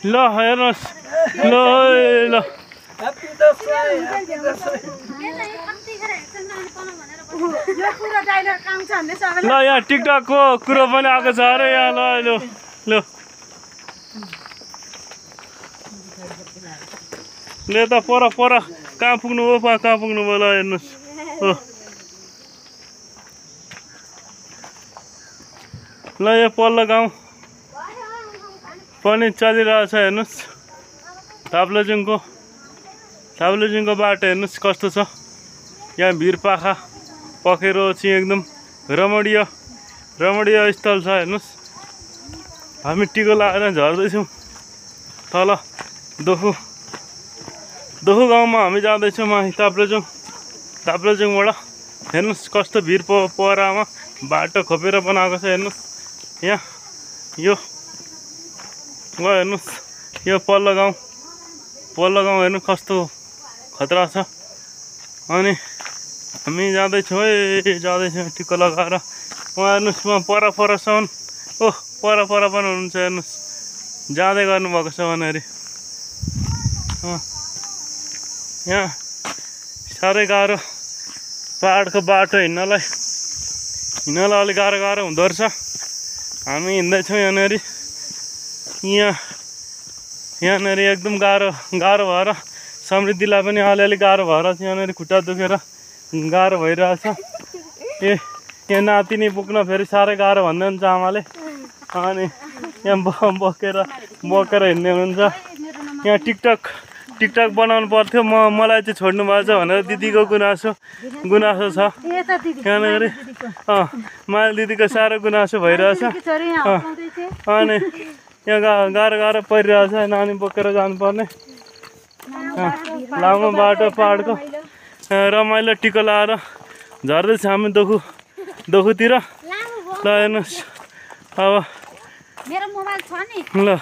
ल हेर्नुहोस् ल ल ल यहाँ टिकटकको कुरो पनि आएको छ अरे यहाँ ल ल ल ल त पर कहाँ पुग्नु भयो कहाँ पुग्नु भयो ल हेर्नुहोस् हो ल यो पल्लो गाउँ पनि चलिरहेछ हेर्नुहोस् ताप्लेजुङको बाटो हेर्नुहोस् कस्तो छ यहाँ भिरपाखा पखेरो चाहिँ एकदम रमणीय स्थल छ हेर्नुहोस् हामी टिको लगाएर झर्दैछौँ तल दोखु गाउँमा हामी जाँदैछौँ माथि ताप्लेजुङबाट हेर्नुहोस् कस्तो भिर पहरामा बाटो खोपेर बनाएको छ हेर्नुहोस् यहाँ यो ल हेर्नुहोस् यो पल्लो गाउँ हेर्नु कस्तो खतरा छ अनि हामी जाँदैछौँ टिको लगाएर उहाँ हेर्नुहोस् उहाँ परसम्म पर पनि हुनुहुन्छ हेर्नुहोस् जाँदै गर्नुभएको छ भनेर यहाँ साह्रै गाह्रो पहाडको बाटो हिँड्नलाई अलिक गाह्रो हुँदो रहेछ हामी हिँड्दैछौँ यहाँनिर एकदम गाह्रो भएर समृद्धिलाई पनि अलिअलि गाह्रो भएर यहाँनिर खुट्टा दुखेर गाह्रो भइरहेछ यहाँ नातिनी पुग्न फेरि साह्रै गाह्रो भन्दै हुन्छ आमाले अनि यहाँ बोकेर हिँड्ने हुनुहुन्छ यहाँ टिकटक बनाउनु पर्थ्यो मलाई चाहिँ छोड्नु भएको छ भनेर दिदीको गुनासो छ यहाँनिर माइल दिदीको साह्रो गुनासो भइरहेछ अनि यहाँ गाह्रो परिरहेछ नानी बोकेर जानुपर्ने लामो बाटो पहाडको रमाइलो टिको लाएर झर्दैछ हामी दोखुतिर ल हेर्नुहोस् अब मेरो मोबाइल छ नि ल